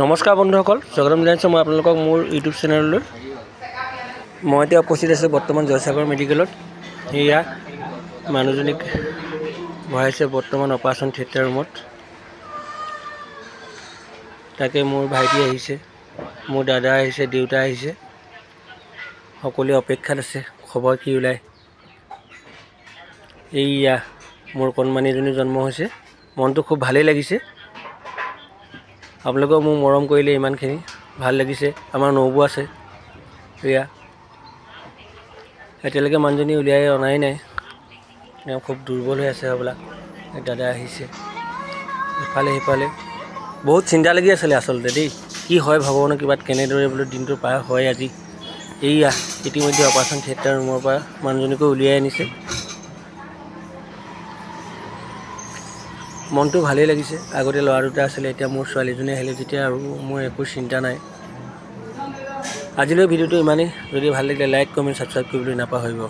নমস্কাৰ বন্ধুসকল, স্বাগতম জনাইছোঁ মই আপোনালোকক মোৰ ইউটিউব চেনেললৈ। মই এতিয়া উপস্থিত আছোঁ বৰ্তমান জয়সাগৰ মেডিকেলত। সেয়া মানুহজনীক ভৰাইছে বৰ্তমান অপাৰেশ্যন থিয়েটাৰ ৰুমত। তাকে মোৰ ভাইটি আহিছে, মোৰ দাদা আহিছে, দেউতা আহিছে। সকলোৱে অপেক্ষাত আছে খবৰ কি ওলায়। এইয়া মোৰ কণমানি এজনী জন্ম হৈছে। মনটো খুব ভালেই লাগিছে। আপোনালোকেও মোক মৰম কৰিলে, ইমানখিনি ভাল লাগিছে। আমাৰ নবৌ আছে। এয়া এতিয়ালৈকে মানুহজনী উলিয়াই অনাই নাই। এওঁ খুব দুৰ্বল হৈ আছে হ'বলা। দাদা আহিছে। ইফালে সিফালে বহুত চিন্তা লাগি আছিলে আচলতে দেই। কি হয় ভগৱানৰ কৃপাত, কেনেদৰে বোলো দিনটো পাৰ হয় আজি। এইয়া ইতিমধ্যে অপাৰেশ্যন থিয়েটাৰ ৰুমৰ পৰা মানুহজনীকো উলিয়াই আনিছে। মনটো ভালেই লাগিছে। আগতে ল'ৰা দুটা আছিলে, এতিয়া মোৰ ছোৱালীজনী আহিলে যেতিয়া আৰু মোৰ একো চিন্তা নাই। আজিলৈ ভিডিঅ'টো ইমানেই। যদি ভাল লাগিলে লাইক, কমেণ্ট, ছাবস্ক্ৰাইব কৰিবলৈ নাপাহৰিব।